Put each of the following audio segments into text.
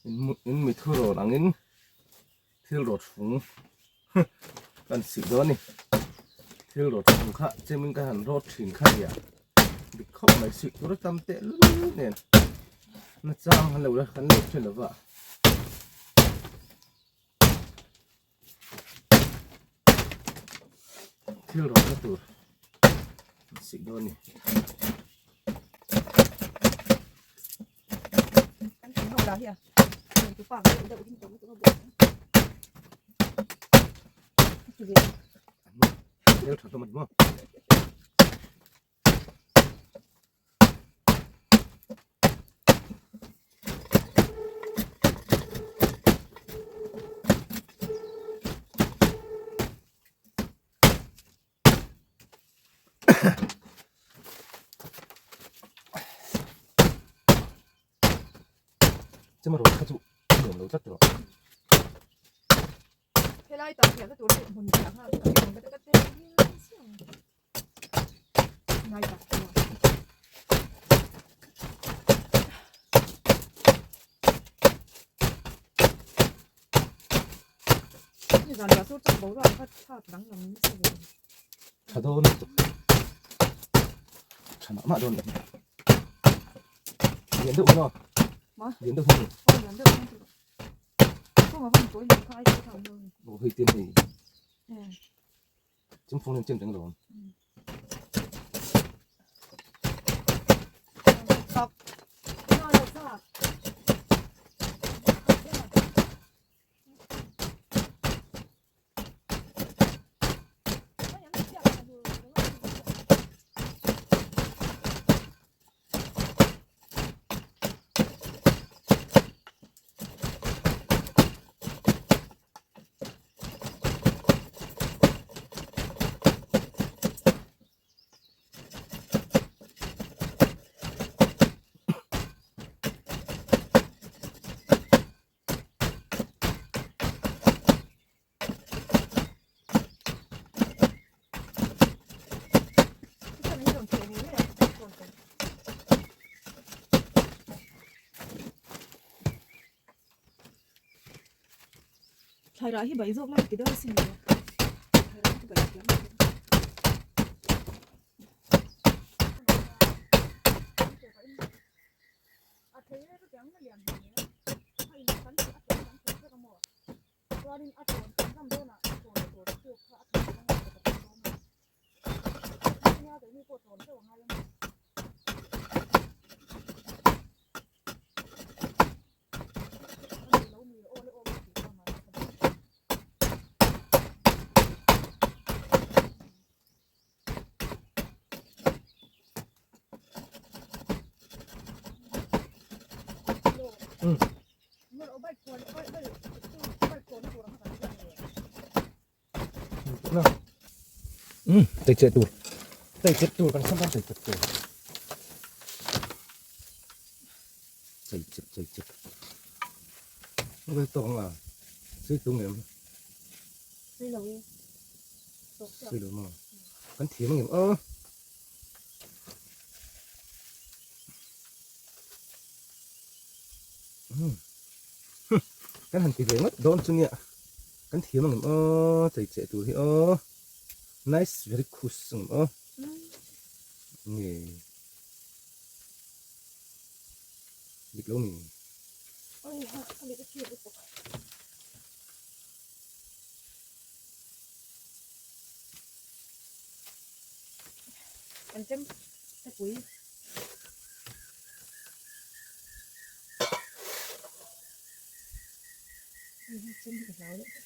In mi thu rawn angin thil rawt fung kan sih dawn a ni. Thil rawt fung kha chemin ka han rawt thin kha nia dik khawp mai sih tur a tam teh lul nen nachang han lo la kan lo hre lova. Thil rawt na tur sih dawn a ni. Kan thing ho lah hi a tu pa deuh deuh hin tawh lutuk a buai ti ve Hmel tha hlawm a ni maw? Chema rawt kha chu nuam lo tlat tawh. Helai tak hian a tur hi hmun chiah nghal ka ti awm ka te ngai tak chuan. Nizan ruah sur chak boruak kha thlak danglam nasa ve. Tha dawn lutuk. Tha mah mah dawn leh. Lian deuh maw? Ma? Lian deuh hi. Aw lian deuh hian chu. Kawng a van tawi lo kha ai chu tha awm lo ni. Aw hei tin hei. Chung phone in chem reng lo. Tak. Na lo sa. Thlai rah hi bai zawk lai ti deuh asin le. Thlai rah hi bai thiam lo. A thei e chu tiang na lian hmel e. A in kan a tawng kan tawng vek a maw. Chuanin a tawn kan ram dawnah a tawn a tur puk kha a thawn dawn a ka tawng dawn a. Nia keini pawh tawn deuh a ngai a ni. A ni lo mi aw le aw le tih kha ngai a tha dawn. Tei che tur tei che tur kan sam tei che tur tei che tei che ok tawng a sei tung em sei lo e sei lo ma kan thiam ang em aw Kan han ti ve ngawt dawn chu nia kan thiam ang em aw chei cheh tur hi aw nice very khush ang em aw nge dik lo mi Kan chem te pui.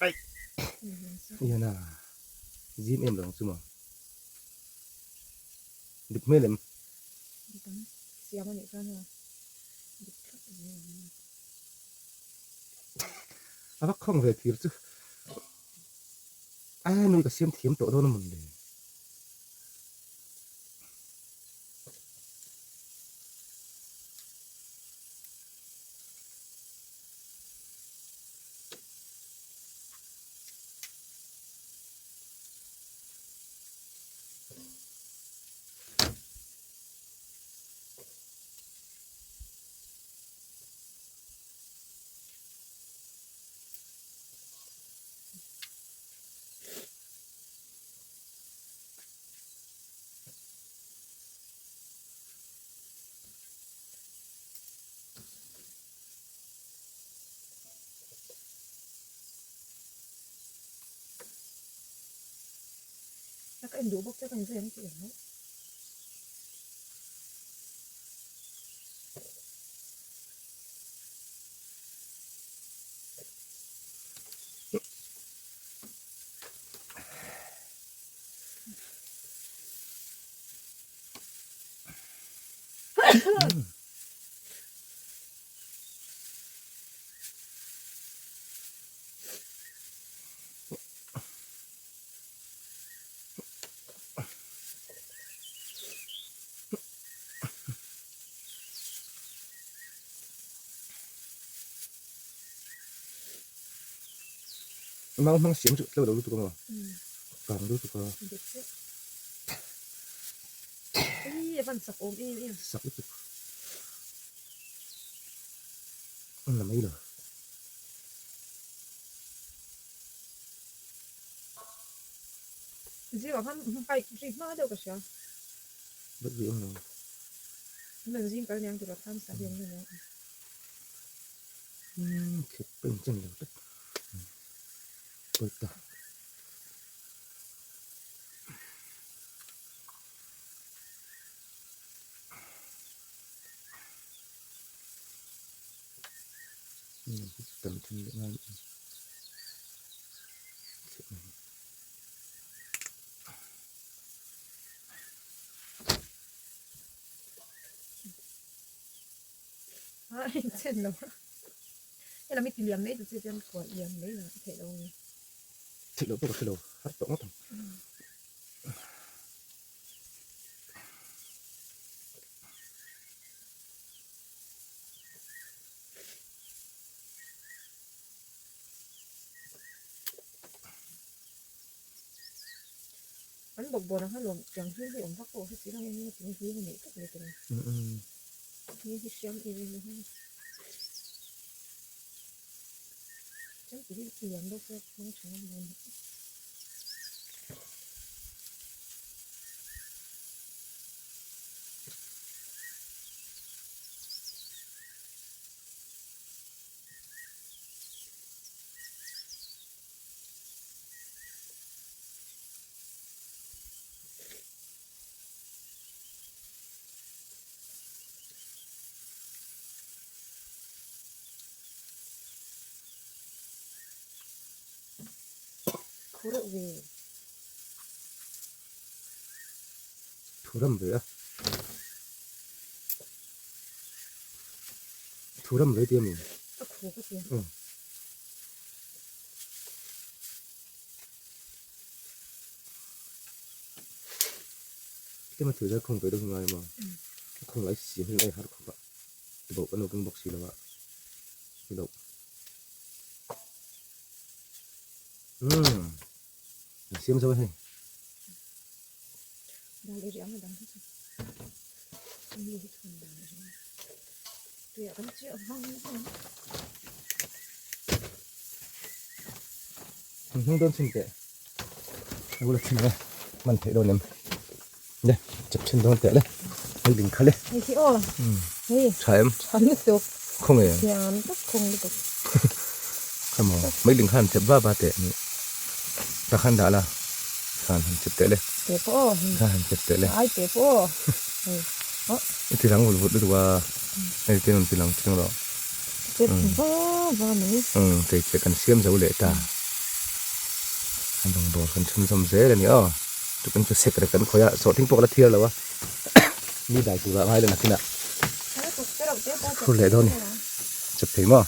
Ai. Yana. Zim em lo chu ma. Dik hmel em? Dik ang. Siam a nih chuan a dik thlap zel ang. A va khawng ve thir chu. A nui ka siam thiam tawh dawn a mawn le. Ka en duh bawk che ka inzui ang tih ang. Mang hmang siam chu tlo lo lutuk a maw? Kang lutuk a. Ei a van sak awm em em. Sak lutuk. An la mai lo. Zingah khan bike ri hma deuh ka hria. Bike ri awm lo. Nan zing kal niang tura thlam sa hi awm lo. Khep pen chen lo tak. Pawi ta. Tam then leh ngai. A chen lo a. Hela mi ti liam mai ta che chuan kuah liam mai lah theih lo ang. Theih loh pawh ka hre lo, har tawh ngawt ang. An bawk bawn ang alawm tiang hlim hi awm vak pawh hre si lo ang eng emaw hlim a neih tawp mai tur a ni. Hlim hi hriam em em a hmang. Chuan tih hi lian deuh se hmang tha ngam lo. Thu reuh ve. Thu ram ve a. Thu ram ve tia mi? A khu ka tia. Tlema thil zar khawng ve deuh hi ngai maw? A khawng lai siam hi ai har khawp a, tibauh kan lo keng bawk si lo a, ni loh. Umm, an siam zo a hei. Dal i riang a dang hi chu. Mi hi chuan dal i riang. Tuiah kan chiah vang vang. An hnung dawn chhin teh. A bula chhin e. Man theih dawn em. Le, chep chhin dawn teh le. Hei ding kha le. Hei khi aw. Hei. Tha em. Tha lutuk. Khawng e. Thiam tak khawng lutuk. Kha maw. Mai ling khan chep va va teh ni. Ta khan dah la. Khan han chep teh le. Teh pawh aw. Khan han chep teh le. Ai teh pawh aw. Hei. I ti lang vut vut lutuk a. Hei te rawn ti lang chiang rawh. Chep va va mai. Umm kei che kan siam zo leh ta. Kan rawn bawr kan chhun zawm zel a ni aw. Tukin chu sek rek kan khawih a, sawhthing pawh ka la thiar lo a. Mi dai turah ngai lo nakinah. Khur leh dawn ni. Chep thei maw?